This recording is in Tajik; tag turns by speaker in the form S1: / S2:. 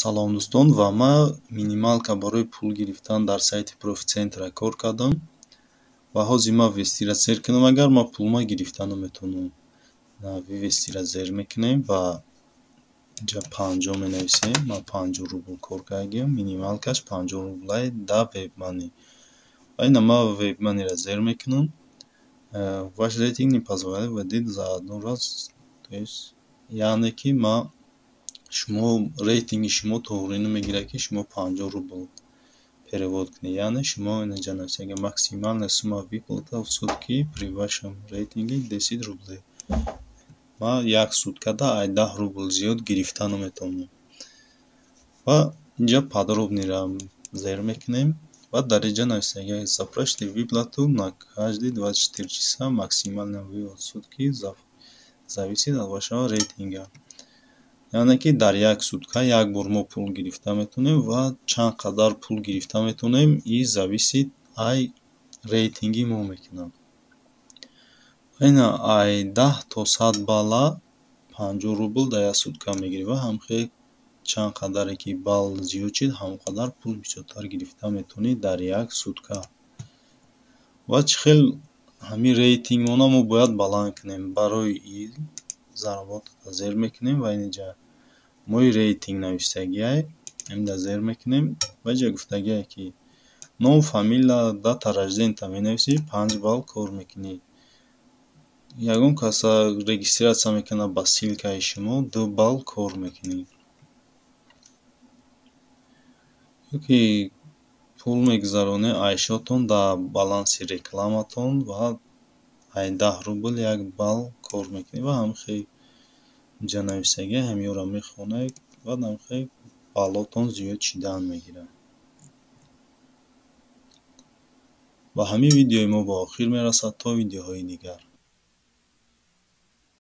S1: Салом, дӯстон, ва ман минималка барои пул гирифтан дар сайти Профицентра кор кардам ва ҳозир ман вывести ра зер кунам, агар ман пулма гирифта наметавонам. Вывести ра зер мекунем ва инҷа 50 менависем. Ман 50 рубл кор кардагиам, минималкаш 50 рублай да вебмани. Ва ина ман вебманиро зер мекунам. Ваш рейтинг не позволяет выводить за одну раз, то есть, яъне ки ман шумо рейтинги шумо тоғрӣ намегирад, ки шумо 50 рубл перевод кунед. Яъне шумо инҷа нависед: максимальная сумма выплата в сутки при вашем рейтинге 10 рублей. Ман як суткада ай 10 рубл зиёд гирифта наметавонам. Ва инҷа подробный ра зер мекунем ва дар инҷа нависед: запрашивайте выплату на каждые 24 часа, максимальный вывод в сутки зависит от вашего рейтинга. Яъне ки дар як сутка як бор мо пул гирифта метавонем ва чанд қадар пул гирифта метавонем, и зависит ай рейтинги мо мекунад. Ина ай 10 то 100 балла 50 рубл дар як сутка мегирӣ ва ҳамхел чанд қадаре ки балл зиёд шид, ҳамон қадар пул бисёртар гирифта метавонӣ дар як сутка. Ва чӣ хел ҳамин рейтингмона мо бояд баланд кунем? Барои ин заработать а зер мекунем ва инҷа мой рейтинг навистагиай, инда зер мекунем ва инҷа гуфтагиай, ки ном, фамилия, дата рождения та менависӣ, 5 балл кор мекунӣ. Ягон каса регистрация мекунад ба ссылка и шумо, 2 балл кор мекунӣ. Ё ки пул мегузаронед айшотон дар баланси рекламатон ва ай 10 рубл 1 балл кор мекунӣ. Ва ҳамин инҷа нависагиай, ҳаминҳоро мехонед ва ҳамин баллотон зиёд шидан мегирад. Ва ҳамин видеои мо ба охир мерасад. То видеоҳои дигар.